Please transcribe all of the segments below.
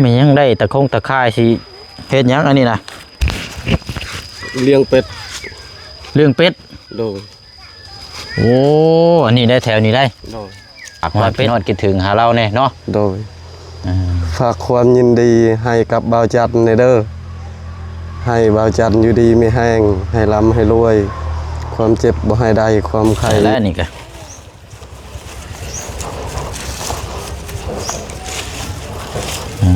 ແມ່ນຫຍັງ ໄດ້ຕະຄົງຕະຂ່າຍ ຊິເຮັດຫຍັງອັນນີ້ນະ? ລ້ຽງເປັດ. ລ້ຽງເປັດ? ໂດຍ. ໂອ້ ອັນນີ້ໄດ້ແຖວນີ້ໄດ້. ໂດຍ. ຝາກຮອດ ເປັດ ພີ່ນ້ອງ ຄິດເຖິງຫາລາວແດ່ເນາະ. ໂດຍ. ອ່າ ຝາກຄວາມຍິນດີໃຫ້ກັບບ່າວຈັນແດ່ເດີ ໃຫ້ບ່າວຈັນຢູ່ດີມີແຮງ ໃຫ້ລ່ຳໃຫ້ລວຍ ຄວາມເຈັບບໍ່ໃຫ້ໄດ້ ຄວາມໄຂ້ ແລ້ວນີ້ກະ ອື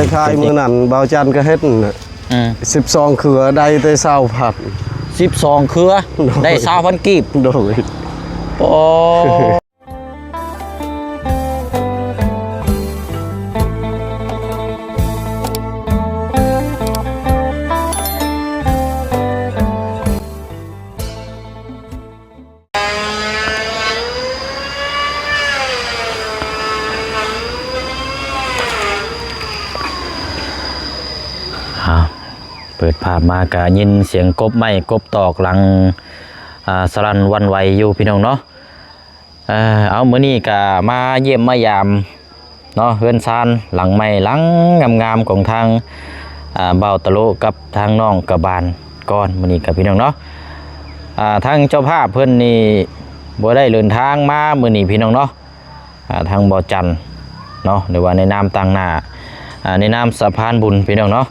ມ ຄ້າຍໆ ມື້ນັ້ນບ່າວຈັນກໍເຮັດນັ້ນນະ ອືມ ສິບສອງເຄືອ ໄດ້ແຕ່ຊາວພັນ. ສິບສອງເຄືອ ໂດຍ ໄດ້ຊາວພັນກີບ. ໂດຍ. ໂອ້ ອ້າວ ເປີດພາບມາກະຍິນສຽງກົບໄມ້ກົບຕອກຫຼັງ ອ່າ ສະຫຼັ່ນຫວັ່ນໄຫວຢູ່ ພີ່ນ້ອງເນາະ. ເອີ ເອົາ ມື້ນີ້ກະມາຢ້ຽມມາຢາມເນາະ ເຮືອນຊານຫຼັງໃໝ່ຫຼັງງາມໆ ຂອງທາງ ອ່າ ບ່າວຕະໂລກັບທາງນ້ອງກະບານກ່ອນ ມື້ນີ້ກະ ພີ່ນ້ອງເນາະ. ອ່າ ທາງເຈົ້າພາບເພິ່ນນີ້ບໍ່ໄດ້ເດີນທາງມາມື້ນີ້ ພີ່ນ້ອງເນາະ. ອ່າ ທາງບ່າວຈັນເນາະ ຫຼືວ່າໃນນາມຕາງໜ້າ ອ່າ ໃນນາມສະພານບຸນ ພີ່ນ້ອງເນາະ.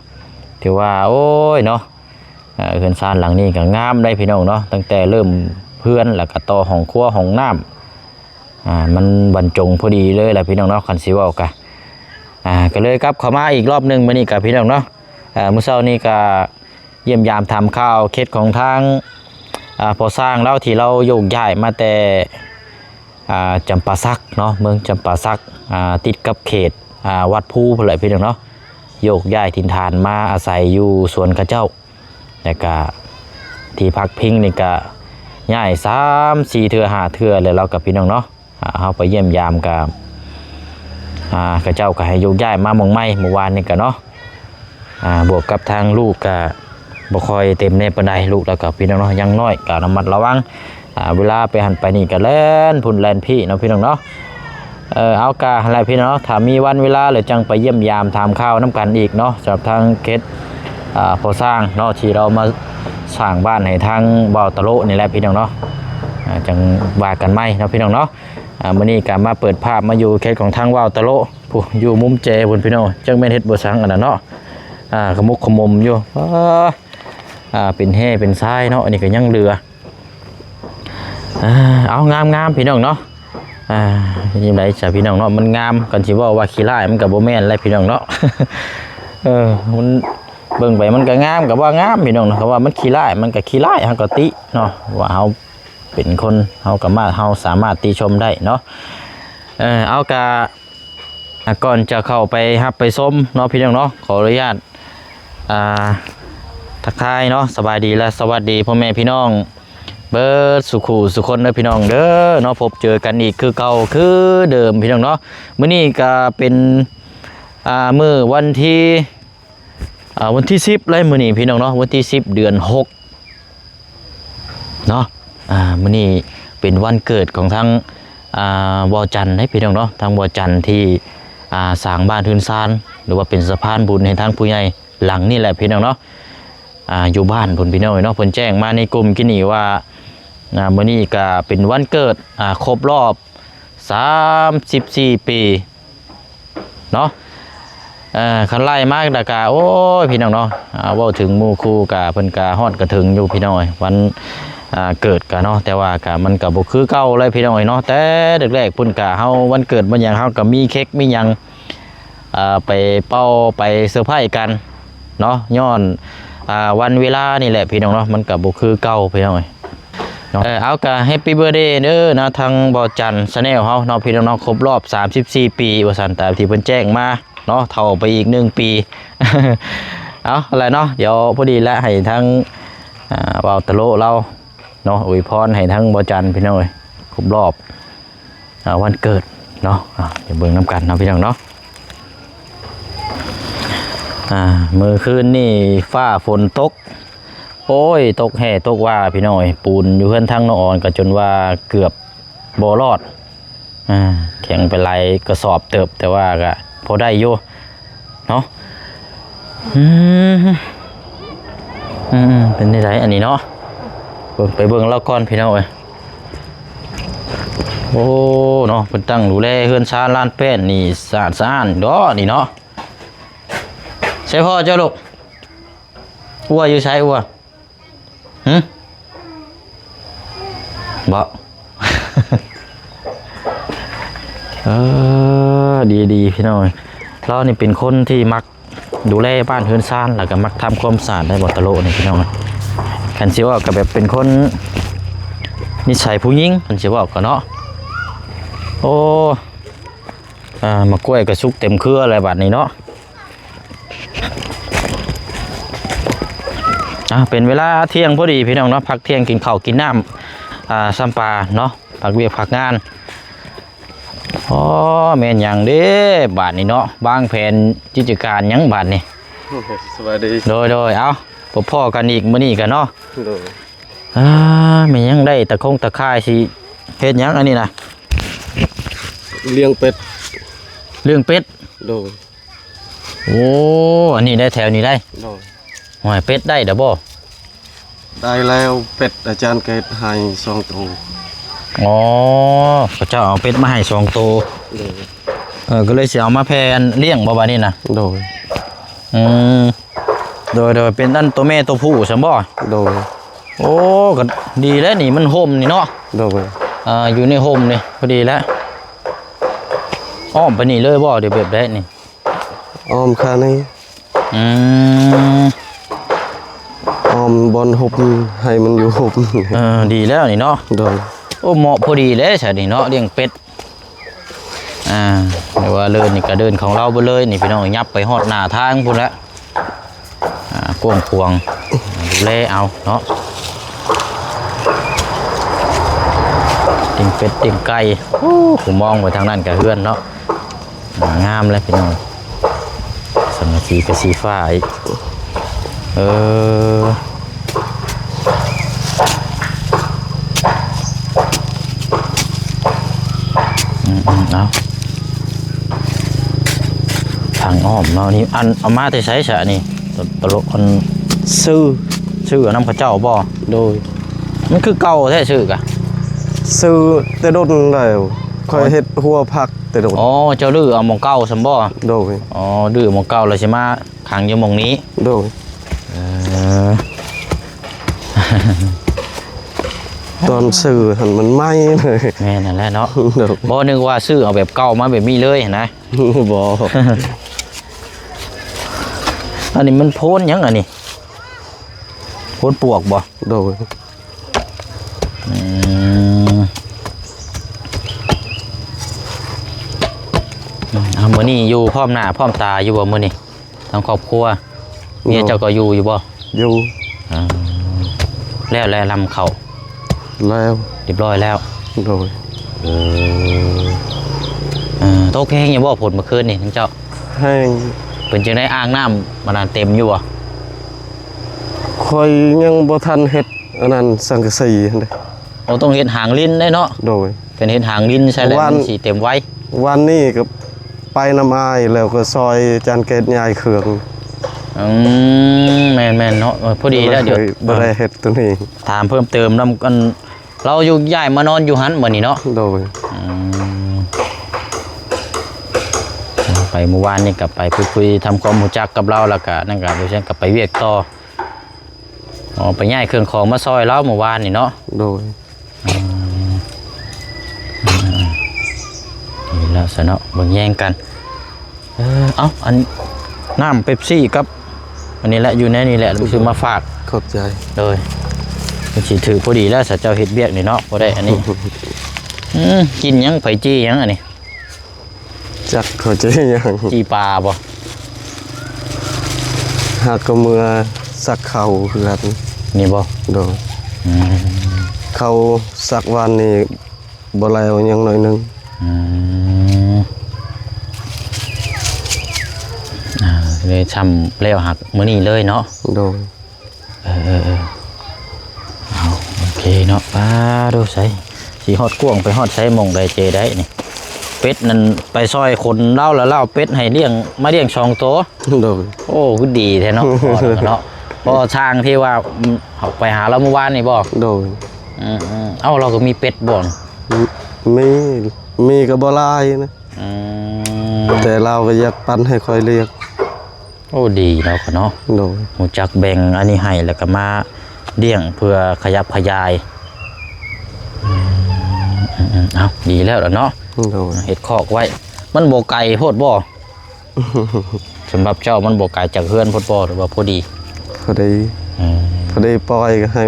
ຖືວ່າ ໂອ້ຍເນາະ ອ່າ ເຮືອນຊານຫຼັງນີ້ກໍງາມໄດ໋ ພີ່ນ້ອງເນາະ, ຕັ້ງແຕ່ເລີ່ມເຮືອນ ແລ້ວກໍຕໍ່ຫ້ອງຄົວຫ້ອງນ້ຳ ອ່າ ມັນບັນຈົງພໍດີເລີຍລະ ພີ່ນ້ອງເນາະ. ຄັນຊິເວົ້າກະ ອ່າ ກໍເລີຍກັບເຂົ້າມາອີກລອບໜຶ່ງມື້ນີ້ກະ ພີ່ນ້ອງເນາະ. ອ່າ ມື້ເຊົ້ານີ້ກະຢ້ຽມຢາມຖາມຂ່າວເຂດຂອງທາງ ອ່າ ພໍ່ຊ່າງລາວ ທີ່ລາວໂຍກຍ້າຍມາແຕ່ ອ່າ ຈຳປາສັກເນາະ, ເມືອງຈຳປາສັກ ອ່າ ຕິດກັບເຂດ ອ່າ ວັດພູພຸ້ນແຫຼະ ພີ່ນ້ອງເນາະ. ໂຍກຍ້າຍຖິ່ນຖານມາອາໄສຢູ່ສວນເຂົາເຈົ້າ ແລ້ວກະທີ່ພັກພິງນີ້ກະຍ້າຍສາມສີ່ເທື່ອຫ້າເທື່ອແລ້ວ ລາວກະ ພີ່ນ້ອງເນາະ. ອ່າ ເຮົາໄປຢ້ຽມຢາມກະ ອ່າ ເຂົາເຈົ້າກະໃຫ້ໂຍກຍ້າຍມາໝ່ອງໃໝ່ ມື້ວານນີ້ກະເນາະ. ອ່າ ບວກກັບທາງລູກກະບໍ່ຄ່ອຍເຕັມແດ່ປານໃດ ລູກລາວກະ ພີ່ນ້ອງເນາະ, ຍັງນ້ອຍ ກະລະມັດລະວັງ. ອ່າ ເວລາໄປຫັ້ນໄປນີ້ກະແລ່ນພຸ້ນແລ່ນພີ້ເນາະ ພີ່ນ້ອງເນາະ. ເອີ ເອົາກະຫັ້ນແຫຼະ ພີ່ນ້ອງເນາະ, ຖ້າມີວັນເວລາແລ້ວຈັ່ງໄປຢ້ຽມຢາມຖາມຂ່າວນຳກັນອີກເນາະ. ສຳລັບທາງເຂດ ອ່າ ພໍ່ຊ່າງເນາະ ທີ່ລາວມາສ້າງບ້ານໃຫ້ທາງບ່າວຕະໂລນີ້ແຫຼະ ພີ່ນ້ອງເນາະ. ອ່າ ຈັ່ງວ່າກັນໃໝ່ເນາະ ພີ່ນ້ອງເນາະ. ອ່າ ມື້ນີ້ກະມາເປີດພາບມາຢູ່ເຂດຂອງທາງບ່າວຕະໂລ ຜູ້ຢູ່ມຸມແຈພຸ້ນ ພີ່ນ້ອງ, ຈັກແມ່ນເຮັດບໍ່ສັງອັນນັ້ນເນາະ. ອ່າ ຂະໝຸກຂະໝົມຢູ່ ອ່າ ອ່າ ເປັນແຮ່ເປັນຊາຍເນາະ, ອັນນີ້ກໍຍັງເຫຼືອ. ອ່າ ເອົາ ງາມໆ ພີ່ນ້ອງເນາະ. ອ່າ ເປັນຈັ່ງໃດຊະ ພີ່ນ້ອງເນາະ, ມັນງາມ. ຄັນຊິເວົ້າວ່າຂີ້ຮ້າຍມັນກໍບໍ່ແມ່ນແຫຼະ ພີ່ນ້ອງເນາະ. ເອີ ມັນເບິ່ງໄປມັນກໍງາມ ກໍວ່າງາມ ພີ່ນ້ອງເນາະ, ຄຳວ່າມັນຂີ້ຮ້າຍມັນກໍຂີ້ຮ້າຍ ເຮົາກໍຕິເນາະ, ວ່າເຮົາເປັນຄົນ ເຮົາກໍມາ ເຮົາສາມາດຕິຊົມໄດ້ເນາະ. ເອີ ເອົາ ກະ ອ່າ ກ່ອນຈະເຂົ້າໄປຮັບໄປຊົມເນາະ ພີ່ນ້ອງເນາະ, ຂໍອະນຸຍາດ ອ່າ ທັກທາຍເນາະ ສະບາຍດີ ແລະ ສະຫວັດດີພໍ່ແມ່ພີ່ນ້ອງເບິດສູ່ຄູ່ສູ່ຄົນເດີ ພີ່ນ້ອງເດີເນາະ. ພົບເຈີກັນອີກຄືເກົ່າຄືເດີມ ພີ່ນ້ອງເນາະ. ມື້ນີ້ກະເປັນ ອ່າ ມື້ວັນທີ ອ່າ ວັນທີສິບແລ້ວ ມື້ນີ້ ພີ່ນ້ອງເນາະ, ວັນທີສິບ ເດືອນຫົກ ເນາະ. ອ່າ ມື້ນີ້ເປັນວັນເກີດຂອງທາງ ອ່າ ບ່າວຈັນເດ້ ພີ່ນ້ອງເນາະ, ທາງບ່າວຈັນທີ່ ອ່າ ສ້າງບ້ານເຮືອນຊານ ຫຼືວ່າເປັນສະພານບຸນໃຫ້ທາງຜູ້ໃຫຍ່ຫຼັງນີ້ແຫຼະ ພີ່ນ້ອງເນາະ. ອ່າ ຢູ່ບ້ານພຸ້ນ ພີ່ນ້ອງເນາະ, ເພິ່ນແຈ້ງມາໃນກຸ່ມກີ້ນີ້ວ່າ ອ່າ ມື້ນີ້ກະເປັນວັນເກີດ ອ່າ ຄົບລອບ ສາມສິບສີ່ປີເນາະ. ເອີ ຄັນໄລ່ມາແລ້ວກະ ໂອ້ຍ ພີ່ນ້ອງເນາະ, ອ່າ ເວົ້າເຖິງໝູ່ຄູ່ກະ ເພິ່ນກະຮອດກະເຖິງຢູ່ ພີ່ນ້ອງເອີຍ, ວັນ ອ່າ ເກີດກະເນາະ, ແຕ່ວ່າກະມັນກະບໍ່ຄືເກົ່າເລີຍ ພີ່ນ້ອງເອີຍເນາະ. ແຕ່ແລກໆ ເພິ່ນກະ ເຮົາ ວັນເກີດວັນຫຍັງ ເຮົາກະມີເຄັກມີຫຍັງ ອ່າ ໄປເປົ່າໄປເຊີໄພຣສ໌ກັນເນາະ, ຍ້ອນ ອ່າ ວັນເວລານີ້ແຫຼະ ພີ່ນ້ອງເນາະ, ມັນກະບໍ່ຄືເກົ່າ ພີ່ນ້ອງເອີຍເນາະ. ເອີ ເອົາ ກະ Happy Birthday ເດີເນາະ ທາງບ່າວຈັນ Channel ເຮົາເນາະ ພີ່ນ້ອງເນາະ, ຄົບລອບສາມສິບສີ່ປີວ່າຊັ້ນ ຕາມທີ່ເພິ່ນແຈ້ງມາເນາະ, ເຖົ້າໄປອີກໜຶ່ງປີ. ເອົາ ຫັ້ນແຫຼະເນາະ, ດຽວພໍດີແຫຼະ ໃຫ້ທາງ ອ່າ ບ່າວຕະໂລລາວເນາະ ອວຍພອນໃຫ້ທາງບ່າວຈັນ ພີ່ນ້ອງເອີຍ ຄົບລອບ ອ່າ ວັນເກີດເນາະ. ອ່າ ດຽວເບິ່ງນຳກັນເນາະ ພີ່ນ້ອງເນາະ. ອ່າ ມື້ຄືນນີ້ຟ້າຝົນຕົກ ໂອ້ຍ ຕົກແຮ່ຕົກວ່າ ພີ່ນ້ອງເອີຍ, ປູນຢູ່ເຮືອນທາງນ້ອງອອນກໍຈົນວ່າເກືອບບໍ່ລອດ. ອ່າ ແຂງໄປຫຼາຍກະສອບເຕີບ ແຕ່ວ່າກະພໍໄດ້ຢູ່. ເນາະ. ອືມ ອືມ ເປັນຈັ່ງໃດອັນນີ້ເນາະ? ເບິ່ງ ໄປເບິ່ງລາວກ່ອນພີ່ນ້ອງເອີຍ. ໂອ້ ເນາະ ເພິ່ນຕັ້ງດູແລເຮືອນຊານລານແປ້ນນີ້ສະອາດສະອ້ານເນາະ ນີ້ເນາະ. ໃສພໍ່ເຈົ້າລູກ? ອົວຢູ່ໃສ ອົວ? ຫຶ? ບໍ່? ເອີ ດີໆ ພີ່ນ້ອງເອີຍ. ລາວນີ້ເປັນຄົນທີ່ມັກ ດູແລບ້ານເຮືອນຊານ ແລ້ວກໍມັກທຳຄວາມສະອາດໄດ້ບໍ່ ຕະໂລະນີ້ພີ່ນ້ອງ. ຄັນຊິເວົ້າກໍແບບເປັນຄົນນິໄສຜູ້ຍິງ ຄັນຊິເວົ້າກໍເນາະ. ໂອ້ ອ່າ ໝາກກ້ວຍກໍສຸກເຕັມເຄືອແລ້ວບາດນີ້ເນາະ. ອ່າ ເປັນເວລາທ່ຽງພໍດີພີ່ນ້ອງເນາະ ພັກທ່ຽງ ກິນເຂົ້າກິນນ້ຳ ອ່າ ຊຳປາເນາະ ພັກວຽກພັກງານ. ອໍ ແມ່ນຫຍັງເດ້ບາດນີ້ເນາະ ວາງແຜນກິດຈະການຫຍັງບາດນີ້? ສະບາຍດີ. ໂດຍໆ ເອົ້າ ພົບພໍ້ກັນອີກມື້ນີ້ກັນເນາະ. ໂດຍ. ອ່າ ແມ່ນຫຍັງໄດ້ຕະຄົງຕະຂ່າຍ ຊິເຮັດຫຍັງອັນນີ້ນະ? ລ້ຽງເປັດ. ລ້ຽງເປັດ? ໂດຍ. ໂອ້ ອັນນີ້ໄດ້ແຖວນີ້ໄດ້. ໂດຍ. ຫ້ອຍ ເປັດໄດ້ດະບໍ່? ໄດ້ແລ້ວ ເປັດອາຈານເກດໃຫ້ສອງໂຕ. ອໍ ເຂົາເຈົ້າເອົາເປັດມາໃຫ້ສອງໂຕ. ໂດຍ. ເອີ ກໍເລີຍຊິເອົາມາແຜ່ລ້ຽງບໍ່ບາດນີ້ນະ? ໂດຍ. ອືມ ໂດຍໆ ເປັນອັນໂຕແມ່ໂຕຜູ້ຊັ້ນບໍ່? ໂດຍ. ໂອ້ ກໍດີແລ້ວນີ້ ມັນຮົ່ມນີ້ເນາະ. ໂດຍ. ອ່າ ຢູ່ໃນຮົ່ມນີ້ພໍດີແລ້ວ. ອ້ອມໄປນີ້ເລີຍບໍ່ ຫຼືແບບໃດນີ້? ອ້ອມຂ້າງນີ້. ອືມ ອ້ອມບ່ອນຮົ່ມ ໃຫ້ມັນຢູ່ຮົ່ມ. ເອີ ດີແລ້ວນີ້ເນາະ. ໂດຍ. ໂອ້ ເໝາະພໍດີເດ້ຊະນີ້ເນາະ ລ້ຽງເປັດ. ອ່າ ແຕ່ວ່າເລີນນີ້ກໍເດີ່ນຂອງລາວເບິດເລີຍນີ້ພີ່ນ້ອງ ຫຍັບໄປຮອດໜ້າທາງພຸ້ນແຫຼະ. ອ່າ ກວ້າງຂວາງ ດູແລເອົາເນາະ. ຕີນເປັດຕີນໄກ່ ໂອ້ ຜູ້ມອງໄປທາງນັ້ນກໍເຮືອນເນາະ. ອ່າ ງາມແລ້ວພີ່ນ້ອງ ສັງກະສີກໍສີຟ້າອີກ. ເອີ ອືມໆ ເອົາ ທາງອ້ອມເນາະນີ້. ອັນ ເອົາມາແຕ່ໃສຊະນີ້? ຕະ ຕະຫຼົກ ອັນ ຊື້ ຊື້ເອົານຳເຂົາເຈົ້າບໍ່? ໂດຍ. ມັນຄືເກົ່າແທ້ ຊື້ກະ ຊື້ແຕ່ດົນແລ້ວ. ຂ້ອຍເຮັດຮົ້ວຜັກແຕ່ດົນ. ອໍ ເຈົ້າຮື້ເອົາໝ່ອງເກົ່າຊັ້ນບໍ່? ໂດຍ. ອໍ ຮື້ໝ່ອງເກົ່າແລ້ວຊິມາຂັງຢູ່ໝ່ອງນີ້. ໂດຍ. ເອີ ຕອນຊື້ຫັ້ນມັນໃໝ່ເລີຍ. ແມ່ນຫັ້ນແຫຼະເນາະ. ໂດຍ. ບໍ່ ນຶກວ່າຊື້ເອົາແບບເກົ່າມາແບບນີ້ເລີຍຫັ້ນນະ. ບໍ່. ອັນນີ້ມັນໂພນຫຍັງອັນນີ້? ໂພນປວກບໍ່? ໂດຍ. ອືມ ເອົາ ມື້ນີ້ຢູ່ພ້ອມໜ້າພ້ອມຕາຢູ່ບໍ່ມື້ນີ້ ທັງຄອບຄົວ? ເມຍເຈົ້າກໍຢູ່ຢູ່ບໍ່? ຢູ່. ອ່າ ແລ້ວ ແລ້ວລຳເຂົ້າ? ແລ້ວ ຮຽບຮ້ອຍແລ້ວ. ໂດຍ. ເອີ ເອີ ຕົກແຮງຢູ່ບໍ່ຝົນມື້ຄືນນີ້ທາງເຈົ້າ? ແຮງ. ເປັນຈັ່ງໃດ ອ່າງນ້ຳມັນນັ້ນເຕັມຢູ່ບໍ່? ຂ້ອຍຍັງບໍ່ທັນເຮັດອັນນັ້ນ ສັງກະສີຫັ້ນເດ້. ໂອ້ ຕ້ອງເຮັດຫາງລິນເດ້ເນາະ? ໂດຍ. ເປັນເຮັດຫາງລິນໃສ່ແລ້ວມັນຊິເຕັມໄວ. ວານນີ້ກໍໄປນຳອ້າຍ ແລ້ວກໍຊ່ອຍຈານເກດຍ້າຍເຄື່ອງ. ອືມ ແມ່ນໆ ເນາະ. ເອີ ພໍດີແລ້ວ ດຽວ ບໍ່ໄດ້ເຮັດໂຕນີ້. ຖາມເພີ່ມເຕີມນຳ ອັນ ລາວຢູ່ ຍ້າຍມານອນຢູ່ຫັ້ນບັດນີ້ເນາະ? ໂດຍ. ອືມ ໄປມື້ວານນີ້ກໍໄປພູດຄຸຍທຳຄວາມຮູ້ຈັກກັບລາວ ແລ້ວກໍນັ້ນກໍ ບໍ່ເຊັ່ນກໍໄປວຽກຕໍ່. ອໍ ໄປຍ້າຍເຄື່ອງຂອງມາຊ່ອຍລາວມື້ວານນີ້ເນາະ? ໂດຍ. ອືມ ດີແລ້ວຊະເນາະ ເບິ່ງແຍງກັນ. ເອີ ເອົ້າ ອັນ ນ້ຳເປັບຊີກັບອັນນີ້ແຫຼະ ຢູ່ໃນນີ້ແຫຼະ ຊື້ມາຝາກ. ຂອບໃຈ. ໂດຍ. ມັນຊິຖືກພໍດີແລ້ວ ສະເຈົ້າເຮັດວຽກນີ້ເນາະ ບໍ່ໄດ້ອັນນີ້. ອືມ ກິນຫຍັງ ໄປຈີ່ຫຍັງອັນນີ້? ຈັກເຂົາເຈົ້າຫຍັງ ຈີ່ປາບໍ່? ຫາກກໍເມືອສັກເຂົ້າຄືກັນ. ນີ້ບໍ່? ໂດຍ. ອືມ ເຂົ້າສັກວານນີ້ບໍ່ແລ້ວ ຍັງໜ້ອຍໜຶ່ງ. ອືມ ອ່າ ເລີຍຊ້ຳແລ້ວຫາກມື້ນີ້ເລີຍເນາະ? ໂດຍ. ເອີ ເອີ ເອີ ເອົາ ໂອເຄເນາະ. ປາໂດ ໃສ ຊິຮອດກວ້າງໄປຮອດໃສ ໝ່ອງໃດເຈໃດນີ້? ໄປ ເປັດນັ້ນໄປຊ່ອຍຄົນລາວ ແລ້ວລາວເອົາເປັດໃຫ້ລ້ຽງ ມາລ້ຽງສອງໂຕ. ໂດຍ. ໂອ້ ຄືດີແທ້ເນາະ ພໍ່ເນາະ. ພໍ່ຊ່າງທີ່ວ່າ ອືມ ເຮົາໄປຫາລາວມື້ວານນີ້ບໍ່? ໂດຍ. ອືມໆ ເອົ້າ ລາວກໍມີເປັດບໍ່? ມີ ມີກໍບໍ່ຫຼາຍນະ. ອືມ ແຕ່ລາວກໍຢາກປັນໃຫ້ຂ້ອຍລ້ຽງ. ໂອ້ ດີເນາະ ເນາະ. ໂດຍ. ຮູ້ຈັກແບ່ງອັນນີ້ໃຫ້ ແລ້ວກໍມາລ້ຽງເພື່ອຂະຫຍັບຂະຫຍາຍ. ອືມໆໆ ເອົ້າ ດີແລ້ວລະເນາະ. ໂດຍ. ເຮັດຄອກໄວ້ ມັນບໍ່ໄກໂພດບໍ່? ສຳລັບເຈົ້າມັນບໍ່ໄກຈາກເຮືອນໂພດບໍ່ ຫຼືວ່າພໍດີ? ພໍດີ. ອືມ ພໍດີ ປ່ອຍໃຫ້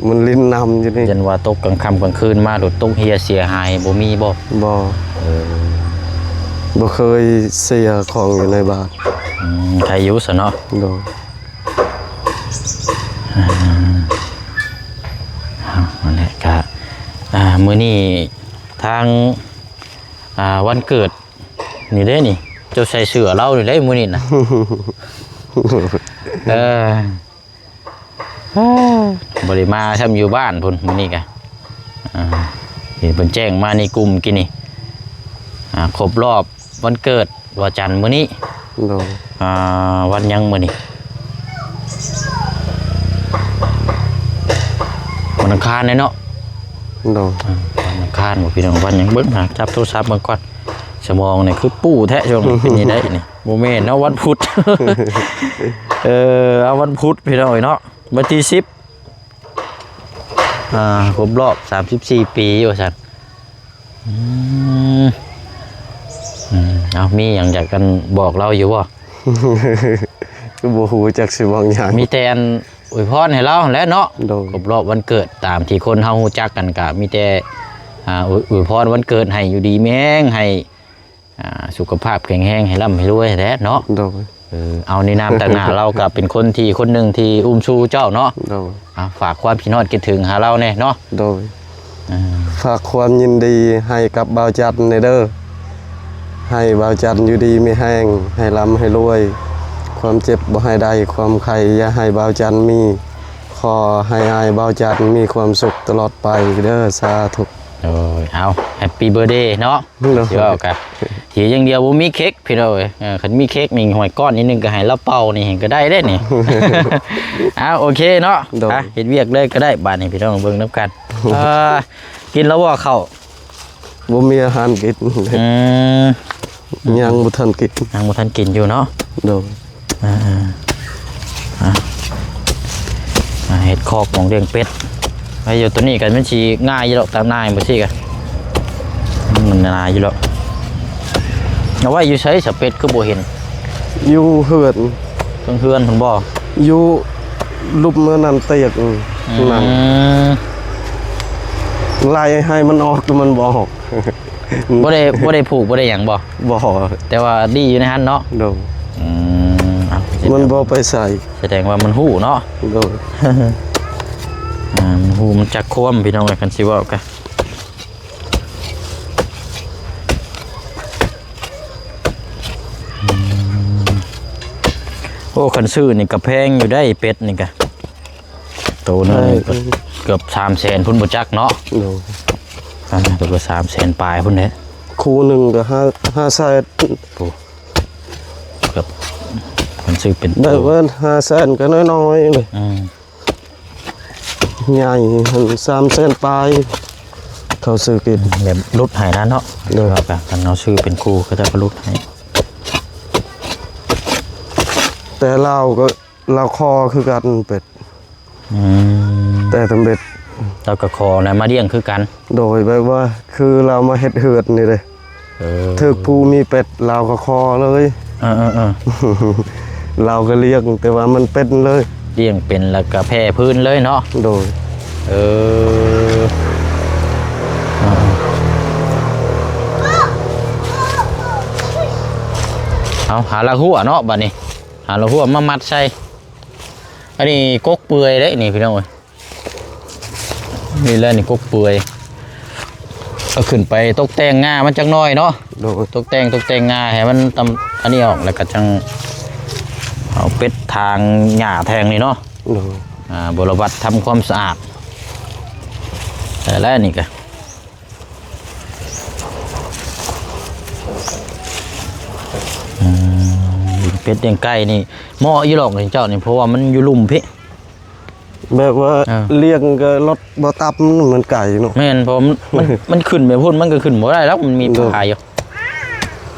ມັນຫຼິ້ນນ້ຳຢູ່ນີ້. ຢ້ານວ່າຕົກກາງຄ່ຳກາງຄືນມາ ໂດດຕົກເຮຍເສຍຫາຍ ບໍ່ມີບໍ່? ບໍ່. ເອີ ບໍ່ເຄີຍເສຍຂອງຢູ່ໃນບ້ານ. ອືມ ໄຄຢູ່ຊະເນາະ. ໂດຍ. ອືມ ເອົາ ນັ້ນແຫຼະ ກະ ອ່າ ມື້ນີ້ທາງ ອ່າ ວັນເກີດ ນີ້ເດ້ນີ້ ເຈົ້າໃສ່ເສື້ອລາວນີ້ເດ້ມື້ນີ້ນະ. ເອີ ບໍ່ໄດ້ມາຊ້ຳ ຢູ່ບ້ານພຸ້ນມື້ນີ້ກະ. ອ່າ ເຫັນເພິ່ນແຈ້ງມາໃນກຸ່ມກີ້ນີ້ ອ່າ ຄົບລອບວັນເກີດ ວັນຈັນມື້ນີ້. ໂດຍ. ອ່າ ວັນຫຍັງມື້ນີ້? ວັນອັງຄານເດ້ເນາະ. ໂດຍ. ອ່າ ວັນອັງຄານບໍ່ ພີ່ນ້ອງ? ວັນຫຍັງ? ເບິ່ງ ຫາຈັບໂທລະສັບເບິ່ງກ່ອນ. ສະໝອງນີ້ຄືປູ້ແທ້ ຊ່ວງນີ້ເປັນຈັ່ງໃດນີ້? ບໍ່ແມ່ນເນາະ ວັນພຸດ. ເອີ ເອົາ ວັນພຸດ ພີ່ນ້ອງເອີຍເນາະ ວັນທີສິບ. ອ່າ ຄົບລອບສາມສິບສີ່ປີວ່າຊັ້ນ. ອືມ ອືມ ເອົາ ມີຫຍັງຢາກກັນບອກລາວຢູ່ບໍ່? ຄືບໍ່ຮູ້ຈັກຊິເວົ້າຫຍັງ. ມີແຕ່ອັນອວຍພອນໃຫ້ລາວຫັ້ນແຫຼະເນາະ. ໂດຍ. ຄົບລອບວັນເກີດ ຕາມທີ່ຄົນເຮົາຮູ້ຈັກກັນ ກະມີແຕ່ ອ່າ ອວຍ ອວຍພອນວັນເກີດໃຫ້ຢູ່ດີມີແຮງ ໃຫ້ ອ່າ ສຸຂະພາບແຂງແຮງ ໃຫ້ລ່ຳໃຫ້ລວຍແທ້ເນາະ. ໂດຍ. ເອີ ເອົາ ໃນນາມຕາງໜ້າລາວກໍເປັນຄົນທີ່ ຄົນໜຶ່ງທີ່ອຸ້ມຊູເຈົ້າເນາະ. ໂດຍ. ອ່າ ຝາກຄວາມຄິດຮອດຄິດເຖິງຫາລາວແດ່ເນາະ. ໂດຍ. ອ່າ ຝາກຄວາມຍິນດີໃຫ້ກັບບ່າວຈັນແດ່ເດີ ໃຫ້ບ່າວຈັນຢູ່ດີມີແຮງ ໃຫ້ລ່ຳໃຫ້ລວຍ ຄວາມເຈັບບໍ່ໃຫ້ໄດ້ ຄວາມໄຂ້ຢ່າໃຫ້ບ່າວຈັນມີ ຂໍໃຫ້ອ້າຍບ່າວຈັນມີຄວາມສຸກຕະຫຼອດໄປເດີ ສາທຸ. ໂດຍ. ເອົາ Happy Birthday ເນາະ. ໂດຍ. ຊິເວົ້າກະ ເສຍຢ່າງດຽວບໍ່ມີເຄັກ ພີ່ນ້ອງເອີຍ. ເອີ ຄັນມີເຄັກນີ້ ຫ້ອຍ ກ້ອນນິດໜຶ່ງກໍໃຫ້ລາວເປົ່ານີ້ ແຮ່ງກໍໄດ້ເດ້ນີ້. ເອົາ ໂອເຄເນາະ. ໂດຍ. ອ່ະ ເຮັດວຽກເລີຍກໍໄດ້ບາດນີ້ ພີ່ນ້ອງເບິ່ງນຳກັນ. ເອີ ກິນແລ້ວບໍ່ເຂົ້າ? ບໍ່ມີອາຫານກິນ. ອືມ ຍັງບໍ່ທັນກິນ. ຍັງບໍ່ທັນກິນຢູ່ເນາະ. ໂດຍ. ອ່າໆ ອ່າ ອ່າ ເຮັດຄອກໝ່ອງລ້ຽງເປັດໄວ້ຢູ່. ໂຕນີ້ກໍມັນຊິງ່າຍຢູ່ດອກ ຕາມໜ້າຈັ່ງຊີ້ກະ ມັນງ່າຍຢູ່ດອກ. ເອົາໄວ້ຢູ່ໃສສະ ເປັດຄືບໍ່ເຫັນ? ຢູ່ເຮືອນ. ເທິງເຮືອນພຸ້ນບໍ່? ຢູ່ລຸ່ມອັນນັ້ນຕຽກ. ອືມ ນັ້ນ ໄລ່ໃຫ້ມັນອອກ ມັນບໍ່ອອກ. ບໍ່ໄດ້ ບໍ່ໄດ້ຜູກ ບໍ່ໄດ້ຫຍັງບໍ່? ບໍ່. ແຕ່ວ່າດີຢູ່ໃນຫັ້ນເນາະ. ໂດຍ. ອືມ ເອົາ ມັນບໍ່ໄປໃສ. ສະແດງວ່າມັນຮູ້ເນາະ. ໂດຍ. ອ່າ ມັນຮູ້ ມັນຈັກຄວາມ ພີ່ນ້ອງເອີຍ ຄັນຊິເວົ້າກະ. ອືມ ໂອ້ ຄັນຊື້ນີ້ກະແພງຢູ່ໄດ໋ ເປັດນີ້ກະ. ໂຕໜຶ່ງ ເອີ ກໍເກືອບສາມແສນພຸ້ນບໍ່ຈັກເນາະ. ໂດຍ. ອ່າ ເກືອບສາມແສນປາຍພຸ້ນແຫຼະ. ຄູ່ໜຶ່ງກໍຫ້າ ຫ້າແສນ. ໂອ້ ເກືອບ ມັນຊື້ເປັນ ໄດ້ເບິດ ຫ້າແສນກໍນ້ອຍໆເລີຍ. ອືມ ໃຫຍ່ຫັ້ນສາມແສນປາຍ ເຂົາຊື້ກິນ ແບບຫຼຸດໃຫ້ນະເນາະ. ໂດຍ. ວ່າກະ ຄັນເຮົາຊື້ເປັນຄູ່ ເຂົາເຈົ້າກໍຫຼຸດໃຫ້. ແຕ່ລາວກໍ ລາວຂໍຄືກັນເປັດ. ອືມ ແຕ່ທຳເບັດ ລາວກໍຂໍນະມາລ້ຽງຄືກັນ. ໂດຍ ແບບວ່າຄືລາວມາເຮັດເຮືອນນີ້ເດ້. ເອີ ຖືກຜູ້ມີເປັດ ລາວກໍຂໍເລີຍ. ເອີໆໆ ລາວກໍລ້ຽງ ແຕ່ວ່າມັນເປັນເລີຍ ລ້ຽງເປັນແລ້ວກໍແຜ່ພື້ນເລີຍເນາະ. ໂດຍ. ເອີ ເອົາ ຫາລາກຫົວເນາະ ບາດນີ້ ຫາລາກຫົວມາມັດໃສ່. ອັນນີ້ກົກເປື່ອຍເດ້ນີ້ ພີ່ນ້ອງເອີຍ. ນີ້ແຫຼະ ນີ້ກົກເປື່ອຍ ເອົາຂຶ້ນໄປຕົກແຕ່ງງ່າມັນຈັກໜ້ອຍເນາະ. ໂດຍ. ຕົກແຕ່ງ ຕົກແຕ່ງງ່າໃຫ້ມັນຕຳ ອັນນີ້ອອກ ແລ້ວກໍຈັ່ງເອົາເປັດຖາງຫຍ້າແທງນີ້ເນາະ. ໂດຍ. ອ່າ ບົວລະບັດທຳຄວາມສະອາດ ແລ້ວນີ້ກໍ ໂ ເປັດລ້ຽງໄກ່ນີ້ເໝາະຢູ່ດອກນີ້ເຈົ້ານີ້ ເພາະວ່າມັນຢູ່ລຸ່ມພີ້ ແບບວ່າ ເອີ ລ້ຽງກໍລົດບໍ່ຕາມ ມັນໄກເນາະ. ແມ່ນ ເພາະມັນ ມັນ ມັນຂຶ້ນໄປພຸ້ນ ມັນກໍຂຶ້ນບໍ່ໄດ້ແລ້ວ ມັນມີ ໂດຍ ປ່າຢູ່.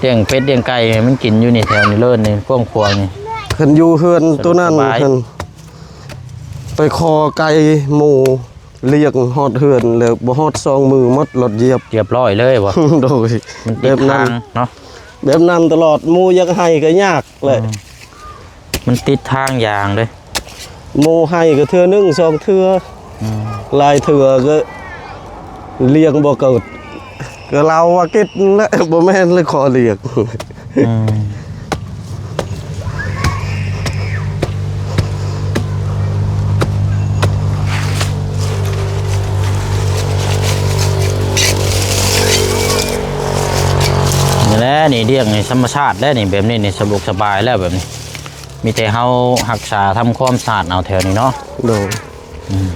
ລ້ຽງເປັດລ້ຽງໄກ່ໃຫ້ມັນກິນຢູ່ນີ້ ແຖວນີ້ເລີຍນີ້ ກວ້າງຂວາງນີ້. ຄັນຢູ່ເຮືອນໂຕນັ້ນ ສະດວກສະບາຍ ຄັນໄປຂໍໄກ່ໝູ ລ້ຽງຮອດເຮືອນແລ້ວ ບໍ່ຮອດສອງມື້ໝົດລົດຢຽບ ຮຽບຮ້ອຍເລີຍບໍ່? ໂດຍ ມັນຕິດທາງເນາະ ແບບນັ້ນຕະຫຼອດ ໝູຢາກໄຫ້ກໍຍາກແຫຼະ. ອືມ ມັນຕິດທາງຢ່າງເດ້ ໝູໄຫ້ກໍເທື່ອໜຶ່ງສອງເທື່ອ ອືມ ຫຼາຍເທື່ອກໍລ້ຽງບໍ່ເກີດ ກໍລາວວ່າກິນແຫຼະ ບໍ່ແມ່ນເລີຍຂໍລ້ຽງ. ອືມ ນີ້ແຫຼະ ນີ້ລ້ຽງໃນທຳມະຊາດແລ້ວນີ້ ແບບນີ້ນີ້ສະດວກສະບາຍແລ້ວແບບນີ້ ມີແຕ່ເຮົາຮັກສາທຳຄວາມສະອາດເອົາແຖວນີ້ເນາະ. ໂດຍ ອືມ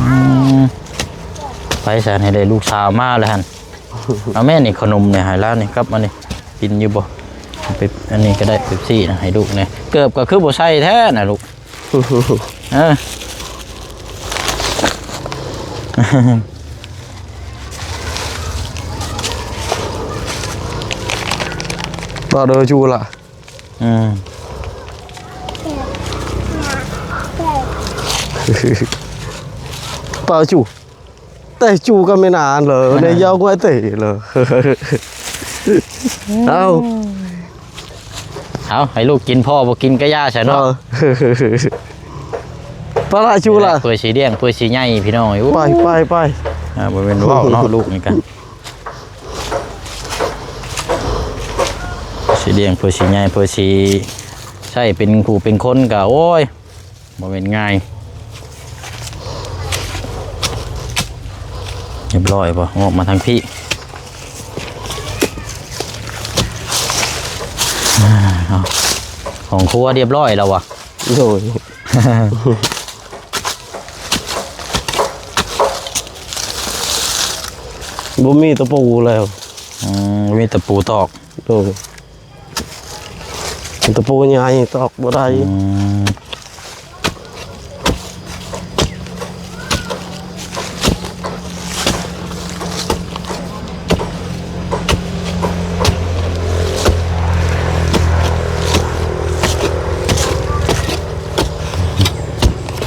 ອືມ ໄປຊະ ໃຫ້ໄດ້ລູກສາວມາແລ້ວຫັ້ນ. ເອົາແມ່ນີ້ ຂະໜົມນີ້ໃຫ້ລາວນີ້ ກັບມານີ້ ກິນຢູ່ບໍ່? ເປັບ ອັນນີ້ກໍໄດ້ ເປັບຊີນະ ໃຫ້ລູກແດ່. ເກີບກໍຄືບໍ່ໃສ່ແທ້ນະລູກ ເອີ ປາເດີຈູລະ ອືມ ປາຈູ ແຕ່ຈູກໍແມ່ນອານເລີຍ ໃນເຍົາງວາຍເຕເລີຍ. ເອົາ ເອົາ ໃຫ້ລູກກິນ ພໍ່ບໍ່ກິນກໍຢ່າຊະເນາະ. ເອີ ປາລະຈູລະ ເພື່ອຊິລ້ຽງ ເພື່ອຊິໃຫຍ່ ພີ່ນ້ອງເອີຍ. ໄປ ໄປ ໄປ ອ່າ ບໍ່ແມ່ນເວົ້າເນາະ ລູກນີ້ກະ ຊິລ້ຽງ ເພື່ອຊິໃຫຍ່ ເພື່ອຊິໃຊ້ເປັນຄູ່ເປັນຄົນກະ ໂອ້ຍ ບໍ່ແມ່ນງ່າຍ. ຮຽບຮ້ອຍບໍ່? ອອກມາທາງພີ້. ອ່າ ເອົາ ຫ້ອງຄົວຮຽບຮ້ອຍແລ້ວວະ? ໂດຍ ບໍ່ມີຕະປູແລ້ວ. ອືມ ບໍ່ມີຕະປູຕອກ. ໂດຍ ຕະປູໃຫຍ່ຕອກບໍ່ໄດ້. ອືມ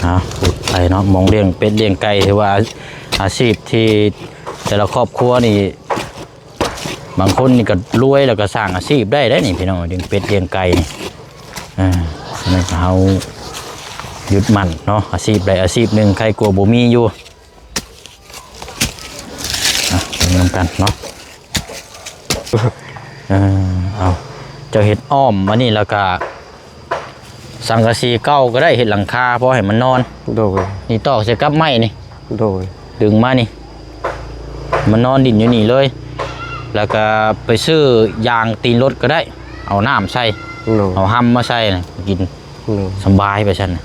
ເອົາ ໄປເນາະ ມອງລ້ຽງເປັດລ້ຽງໄກ່ ຖືວ່າອາ ອາຊີບທີ່ແຕ່ລະຄອບຄົວນີ້ ບາງຄົນນີ້ກໍລວຍ ແລ້ວກໍສ້າງອາຊີບໄດ້ເດ້ນີ້ພີ່ນ້ອງ ລ້ຽງເປັດລ້ຽງໄກ່ນີ້. ອ່າ ອັນນັ້ນກໍເຮົາຍຶດໝັ້ນເນາະ ອາຊີບໃດອາຊີບໜຶ່ງ ໄຄກວ່າບໍ່ມີຢູ່. ອ່ະ ເບິ່ງນຳກັນເນາະ. ເອີ ເອົາ ເຈົ້າເຮັດອ້ອມມານີ້ ແລ້ວກໍ ສັງກະສີເກົ່າກໍໄດ້ ເຮັດຫຼັງຄາພໍໃຫ້ມັນນອນ. ໂດຍ ນີ້ຕອກໃສ່ກັບໄມ້ນີ້. ໂດຍ ດຶງມານີ້ ມັນນອນດິນຢູ່ນີ້ເລີຍ ແລ້ວກໍໄປຊື້ຢາງຕີນລົດກໍໄດ້ ເອົານ້ຳໃສ່. ໂດຍ ເອົາຮຳມາໃສ່ນະ ກິນ. ໂດຍ ສະບາຍໄປຊັ້ນນະ.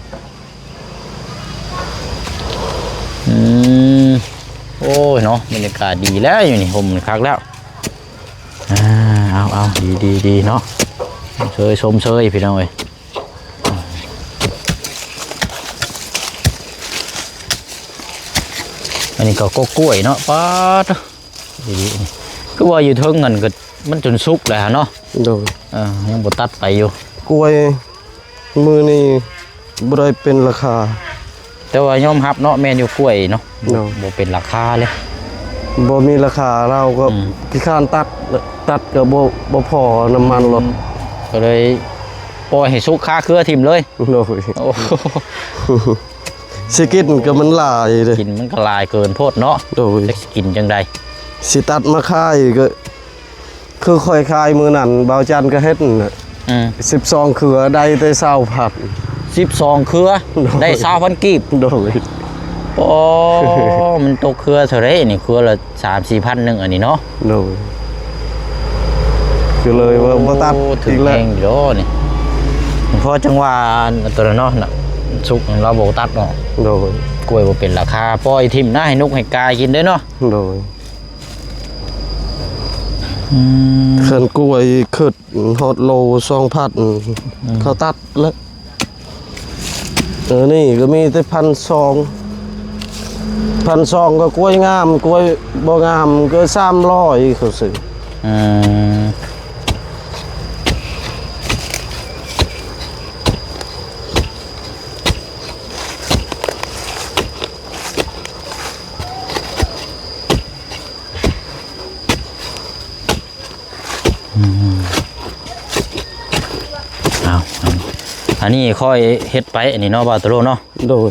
ອືມ ໂອ້ຍເນາະ ບັນຍາກາດດີແລ້ວ ຢູ່ນີ້ ຮົ່ມຄັກແລ້ວ. ອ່າ ເອົາ ເອົາ ດີ ດີ ດີເນາະ ຊົມເຊີຍ ຊົມເຊີຍພີ່ນ້ອງເອີຍ. ອັນນີ້ກໍກົກກ້ວຍເນາະ ປາດ ດີໆ ຄືວ່າຢູ່ເທິງຫັ້ນກໍມັນຈົນສຸກແລ້ວເນາະ. ໂດຍ ເອີ ຍັງບໍ່ຕັດໄປຢູ່ ກ້ວຍ ມື້ນີ້ບໍ່ໄດ້ເປັນລາຄາ. ແຕ່ວ່າຍອມຮັບເນາະ ແມ່ນຢູ່ ກ້ວຍເນາະ. ໂດຍ ບໍ່ເປັນລາຄາເລີຍ ບໍ່ມີລາຄາ ລາວກໍ ອືມ ຂີ້ຄ້ານຕັດ ຕັດກໍບໍ່ ບໍ່ພໍນ້ຳມັນລົດ ອືມ ກໍເລີຍປ່ອຍໃຫ້ສຸກຄາເຄືອຖິ້ມເລີຍ. ໂດຍ ໂອ້ ຊິກິນກໍມັນຫຼາຍເດ້ ກິນມັນກໍຫຼາຍເກີນໂພດເນາະ. ໂດຍ ຈັກຊິກິນຈັ່ງໃດ ຊິຕັດມາຂາຍກໍ ຄືຂ້ອຍຂາຍມື້ນັ້ນ ບ່າວຈັນກໍເຮັດນະ ອືມ ສິບສອງເຄືອ ໄດ້ແຕ່ຊາວພັນ. ສິບສອງເຄືອ ໂດຍ ໄດ້ຊາວພັນກີບ. ໂດຍ ໂອ້ ມັນຕົກເຄືອເທົ່າໃດນີ້? ເຄືອລະສາມສີ່ພັນໜຶ່ງ ອັນນີ້ເນາະ. ໂດຍ ກໍເລີຍວ່າບໍ່ຕັດ. ໂອ້ ຖືກແຮງຢູ່ດອກນີ້ ພໍຈັ່ງວ່າ ອັນ ຕົວນັ້ນເນາະ ສຸກລາວບໍ່ຕັດເນາະ. ໂດຍ ກ້ວຍບໍ່ເປັນລາຄາ ປ່ອຍຖິ້ມນະ ໃຫ້ນົກໃຫ້ກາກິນເດ້ເນາະ. ໂດຍ ອືມ ຄັນກ້ວຍຂຶ້ນຮອດໂລສອງພັນ ອືມ ເຂົາຕັດແລ້ວ. ເອີ ນີ້ກໍມີແຕ່ພັນສອງ ພັນສອງກໍກ້ວຍງາມ ກ້ວຍບໍ່ງາມກໍສາມຮ້ອຍ ເຂົາຊື້. ອືມ ອືມ ເອົາ ອັນນີ້ຂ້ອຍເຮັດໄປ ອັນນີ້ເນາະ ບ່າວຕະໂລເນາະ. ໂດຍ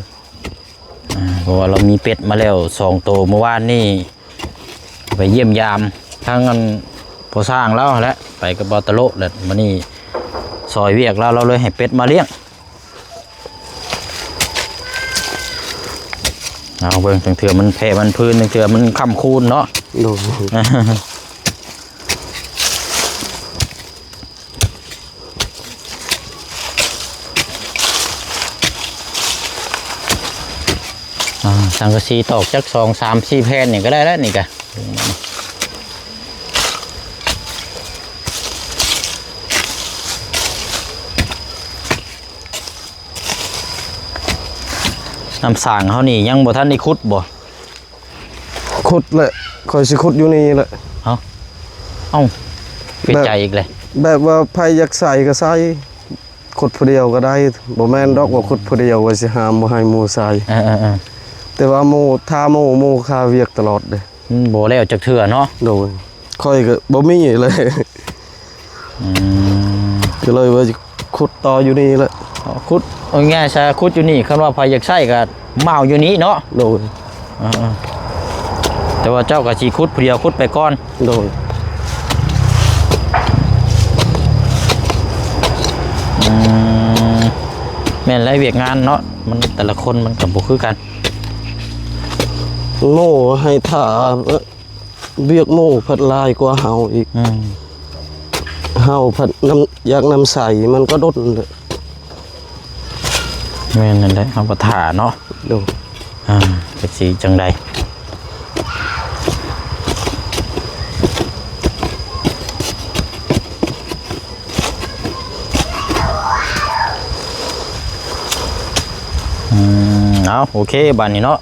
ອ່າ ເພາະວ່າລາວມີເປັດມາແລ້ວສອງໂຕ ມື້ວານນີ້ໄປຢ້ຽມຢາມທາງອັນພໍ່ຊ່າງລາວຫັ້ນແຫຼະ ໄປກັບບ່າວຕະໂລ ແລ້ວມື້ນີ້ຊ່ອຍວຽກລາວ ລາວເລີຍໃຫ້ເປັດມາລ້ຽງ. ເອົາເບິ່ງ ຈັ່ງເທື່ອມັນແຜ່ມັນພື້ນ ຈັ່ງເທື່ອມັນຄ້ຳຄູນເນາະ. ໂດຍ ອ່າ ສັງກະສີຕອກຈັກສອງສາມສີ່ແຜ່ນນີ້ກໍໄດ້ແລ້ວນີ້ກະ. ນ້ຳສ້າງເຮົານີ້ຍັງບໍ່ທັນໄດ້ຂຸດບໍ່? ຂຸດແຫຼະ ຂ້ອຍຊິຂຸດຢູ່ນີ້ແຫຼະ. ເອົ້າ ເອົ້າ ເປັນໃຈອີກແຫຼະ ແບບວ່າໃຜຢາກໃສ່ກໍໃສ່ ຂຸດຜູ້ດຽວກໍໄດ້ ບໍ່ແມ່ນດອກວ່າຂຸດຜູ້ດຽວວ່າຊິຫ້າມບໍ່ໃຫ້ໝູ່ໃສ່. ເອີໆໆ ແຕ່ວ່າໝູ່ ຖ້າໝູ່ ໝູ່ຄາວຽກຕະຫຼອດເດ້. ມັນບໍ່ແລ້ວຈັກເທື່ອເນາະ. ໂດຍ ຂ້ອຍກໍບໍ່ມີເລີຍ. ອືມ ກໍເລີຍວ່າຊິຂຸດຕໍ່ຢູ່ນີ້ແຫຼະ. ເອົາ ຂຸດ ເອົາງ່າຍຊະ ຂຸດຢູ່ນີ້ ຄັນວ່າໃຜຢາກໃຊ້ກໍມາເອົາຢູ່ນີ້ເນາະ. ໂດຍ ເອີໆ ແຕ່ວ່າເຈົ້າກໍຊິຂຸດຜູ້ດຽວ ຂຸດໄປກ່ອນ. ໂດຍ ອືມ ແມ່ນແຫຼະ ວຽກງານເນາະ ມັນແຕ່ລະຄົນມັນກໍບໍ່ຄືກັນ. ໂອ້ ໃຫ້ຖ້າ ວຽກໝູ່ພັດຫຼາຍກວ່າເຮົາອີກ. ອືມ ເຮົາພັດນ້ຳ ຢາກນ້ຳໃສມັນກໍດົນເດ້. ແມ່ນນັ້ນແຫຼະ ເຮົາກໍຖ້າເນາະ. ໂດຍ ອ່າ ຈັກຊິຈັ່ງໃດ. ອືມ ເອົາ ໂອເຄ ບາດນີ້ເນາະ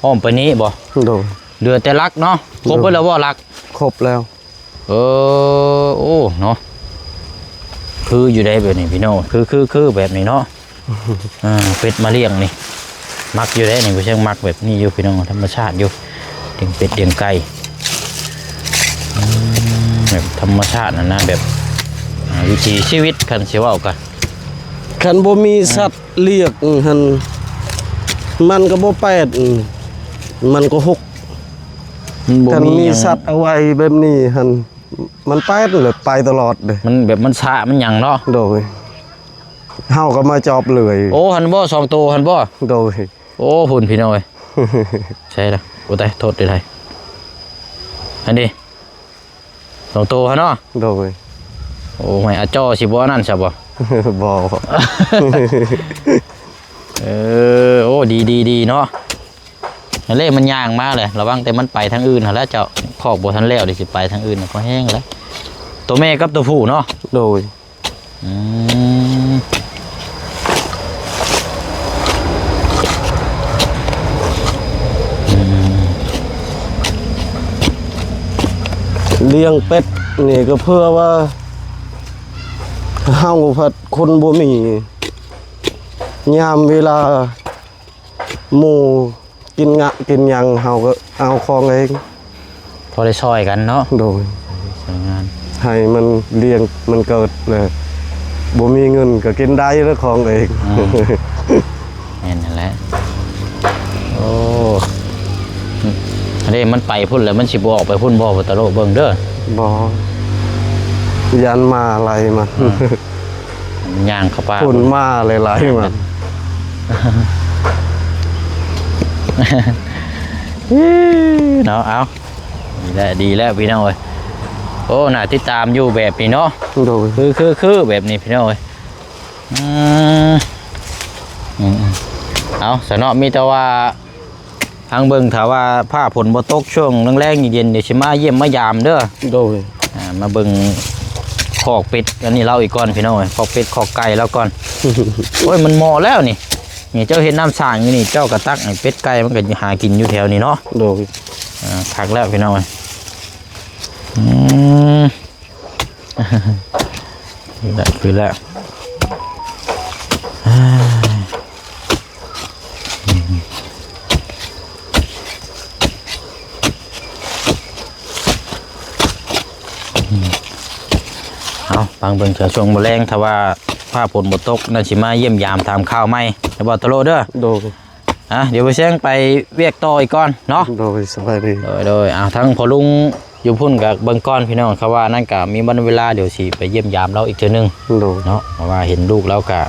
ອ້ອມໄປນີ້ບໍ່? ໂດຍ ເຫຼືອແຕ່ຫຼັກເນາະ. ຄົບເບິດແລ້ວບໍ່ຫຼັກ? ຄົບແລ້ວ. ເອີ ໂອ້ ເນາະ ຄືຢູ່ໃດແບບນີ້ພີ່ນ້ອງ ຄື ຄື ຄືແບບນີ້ເນາະ. ອ່າ ເປັດມາລ້ຽງນີ້ ມັກຢູ່ໃດນີ້ ຜູ້ເຊີງມັກແບບນີ້ຢູ່ພີ່ນ້ອງ ທຳມະຊາດຢູ່ ລ້ຽງເປັດລ້ຽງໄກ່. ອືມ ແບບທຳມະຊາດຫັ້ນນະ ແບບ ອ່າ ວິຖີຊີວິດ ຄັນຊິເວົ້າກະ ຄັນບໍ່ມີ ອ່າ ສັດລ້ຽງຫັ້ນ ມັນກໍບໍ່ແປດ ມັນກໍຫົກ. ມັນບໍ່ ຄັນມີ ມີຫຍັງ ສັດເອົາໄວ້ແບບນີ້ຫັ້ນ ມັນໄປແລ້ວ ໄປຕະຫຼອດເດ້ ມັນແບບມັນຊະມັນຫຍັງເນາະ. ໂດຍ ເຮົາກໍມາຈອບເລື່ອຍ. ໂອ້ ຫັ້ນບໍ່ ສອງໂຕຫັ້ນບໍ່? ໂດຍ ໂອ້ ພຸ້ນພີ່ນ້ອງເອີຍ ໃຊ່ລະ. ໂອ້ ຕາຍ ໂທດເດ້ ອັນນີ້ສອງໂຕຫັ້ນເນາະ. ໂດຍ ໂອ້ຍ ອາຈໍ່ຊິບໍ່ອັນນັ້ນຊະບໍ່? ບໍ່ ເອີ ໂອ້ ດີໆໆເນາະ. ຫັ້ນແຫຼະ ມັນຍ່າງມາແຫຼະ ລະວັງແຕ່ມັນໄປທາງອື່ນຫັ້ນແຫຼະເຈົ້າ ຄອກບໍ່ທັນແລ້ວ ເດ ຊິໄປທາງອື່ນກໍແຮງແລ້ວ. ໂຕແມ່ກັບໂຕຜູ້ເນາະ? ໂດຍ ອືມ ອືມ ລ້ຽງເປັດນີ້ກໍເພື່ອວ່າ ເຮົາພັດຄົນບໍ່ມີ ຍາມເວລາ ໝູ່ກິນງະກິນຫຍັງ ເຮົາກໍເອົາຂອງເອງ ພໍໄດ້ຊ່ອຍກັນເນາະ. ໂດຍ ຊ່ອຍງານ ໃຫ້ມັນລ້ຽງມັນເກີດແລ້ວ ບໍ່ມີເງິນກໍກິນໄດ້ແລ້ວຂອງເອງ. ອືມ ແມ່ນຫັ້ນແຫຼະ. ໂອ້ ອັນນີ້ມັນໄປພຸ້ນແລ້ວ ມັນຊິບໍ່ອອກໄປພຸ້ນບໍ່? ຕະໂລະເບິ່ງເດີ. ບໍ່ ຢ້ານໝາໄລ່ມັນ. ອືມ ຍ່າງເຂົ້າປ່າ ຄົນມາຫຼາຍໆ ມາ ເນາະ. ເອົາ ດີແລ້ວ ດີແລ້ວພີ່ນ້ອງເອີຍ. ໂອ້ ໜ້າຕິດຕາມຢູ່ແບບນີ້ເນາະ. ໂດຍ ຄື ຄື ຄືແບບນີ້ພີ່ນ້ອງເອີຍ. ອືມ ອືມ ເອົາ ສະເນາະ ມີແຕ່ວ່າ ທາງເບິ່ງ ຖ້າວ່າຟ້າຝົນບໍ່ຕົກ ຊ່ວງແລງໆ ເຢັນໆ ດຽວຊິມາຢ້ຽມມາຢາມເດີ. ໂດຍ ອ່າ ມາເບິ່ງຄອກເປັດອັນນີ້ລາວອີກກ່ອນພີ່ນ້ອງເອີຍ ຄອກເປັດຄອກໄກ່ລາວກ່ອນ. ໂອ້ຍ ມັນເໝາະແລ້ວນີ້ ນີ້ເຈົ້າເຮັດນ້ຳສ້າງຢູ່ນີ້ ເຈົ້າກໍຕັກໃຫ້ເປັດໄກ່ມັນກໍຫາກິນຢູ່ແຖວນີ້ເນາະ. ໂດຍ ອ່າ ຄັກແລ້ວພີ່ນ້ອງເອີຍ. ອືມ ຄືແລ້ວ ຄືແລ້ວ. ເອົາ ຟັງເບິ່ງເທື່ອຊ່ວງມື້ແລງ ຖ້າວ່າຟ້າຝົນບໍ່ຕົກ ນັ້ນຊິມາຢ້ຽມຢາມຖາມຂ່າວໃໝ່ ແລ້ວບໍ່ຕະໂລເດີ. ໂດຍ ອ່ະ ດຽວບໍ່ແຊງໄປວຽກຕໍ່ອີກກ່ອນເນາະ. ໂດຍ ສະບາຍດີ. ໂດຍ ໂດຍ ອ່າ ທາງພໍ່ລຸງຢູ່ພຸ້ນກໍເບິ່ງກ່ອນພີ່ນ້ອງ ຄຳວ່ານັ້ນກໍມີວັນເວລາ ດຽວຊິໄປຢ້ຽມຢາມລາວອີກເທື່ອໜຶ່ງ. ໂດຍ ເນາະ ເພາະວ່າເຫັນລູກລາວກໍ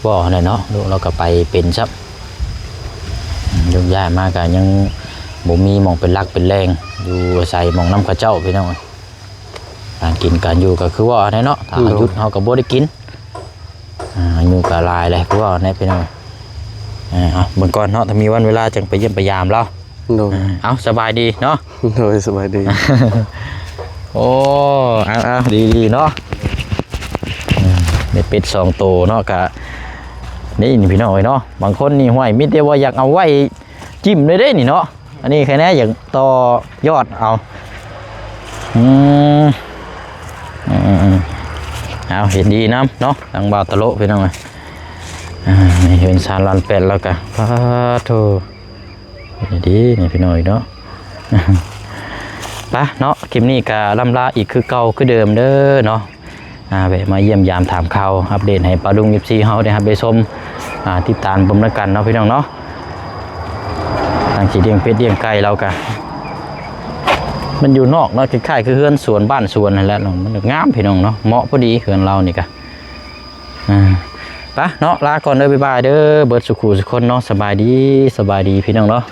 ເວົ້າຫັ້ນແຫຼະເນາະ ລູກລາວກໍໄປເປັນຊ້ຳ ອືມ ໂຍກຍ້າຍມາກໍຍັງບໍ່ມີໝ່ອງເປັນຫຼັກເປັນແຫຼ່ງ ຢູ່ອາໄສໝ່ອງນຳເຂົາເຈົ້າພີ່ນ້ອງ. ການກິນການຢູ່ກໍຄືວ່າແຫຼະເນາະ ຖ້າເຮົາ ໂດຍ ຢຸດເຮົາກໍບໍ່ໄດ້ກິນ. ອ່າ ອາຍຸກໍຫຼາຍແລ້ວ ຄືວ່າແນະພີ່ນ້ອງ. ເອີ ເອົາເບິ່ງກ່ອນເນາະ ຖ້າມີວັນເວລາຈັ່ງໄປຢ້ຽມໄປຢາມລາວ. ໂດຍ ເອີ ເອົາ ສະບາຍດີເນາະ. ໂດຍ ສະບາຍດີ. ໂອ້ ເອົາໆ ດີໆ ເນາະ. ເອີ ໄດ້ເປັດສອງໂຕເນາະ ກະນີ້ພີ່ນ້ອງເອີຍເນາະ ບາງຄົນນີ້ ຫ້ວຍ ມີແຕ່ວ່າຢາກເອົາໄວ້ ຈິ້ມເລີຍເດ້ນີ້ເນາະ. ອັນນີ້ໃຄແນ່ ຢາກຕໍ່ຍອດເອົາ. ອືມ ເອົາ ເຫັນດີນຳເນາະ ທາງບ່າວຕະໂລະພີ່ນ້ອງເອີຍ. ອ່າ ໃນເຮືອນຊານລານແປດ ແລ້ວກະ ປາໂທ ເຫັນດີນີ້ພີ່ນ້ອງເນາະ. ປະເນາະ ຄລິບນີ້ກະລ່ຳລາອີກຄືເກົ່າຄືເດີມເດີເນາະ. ອ່າ ແວະມາຢ້ຽມຢາມຖາມຂ່າວ ອັບເດດໃຫ້ປ້າລຸງ ເອັຟຊີ ເຮົາໄດ້ຮັບໄດ້ຊົມ ອ່າ ຕິດຕາມເບິ່ງນຳກັນເນາະພີ່ນ້ອງເນາະ. ທາງຊິລ້ຽງເປັດລ້ຽງໄກ່ລາວກະ ມັນຢູ່ນອກເນາະ ຄ້າຍໆຄືເຮືອນສວນບ້ານສວນຫັ້ນແຫຼະເນາະ ມັນງາມພີ່ນ້ອງເນາະ ເໝາະພໍດີເຮືອນລາວນີ້ກະ. ອ່າ ປະເນາະ ລາກ່ອນເດີ ບາຍບາຍເດີ ເບິດສູ່ຄູ່ສູ່ຄົນເນາະ. ສະບາຍດີ ສະບາຍດີພີ່ນ້ອງເນາະ.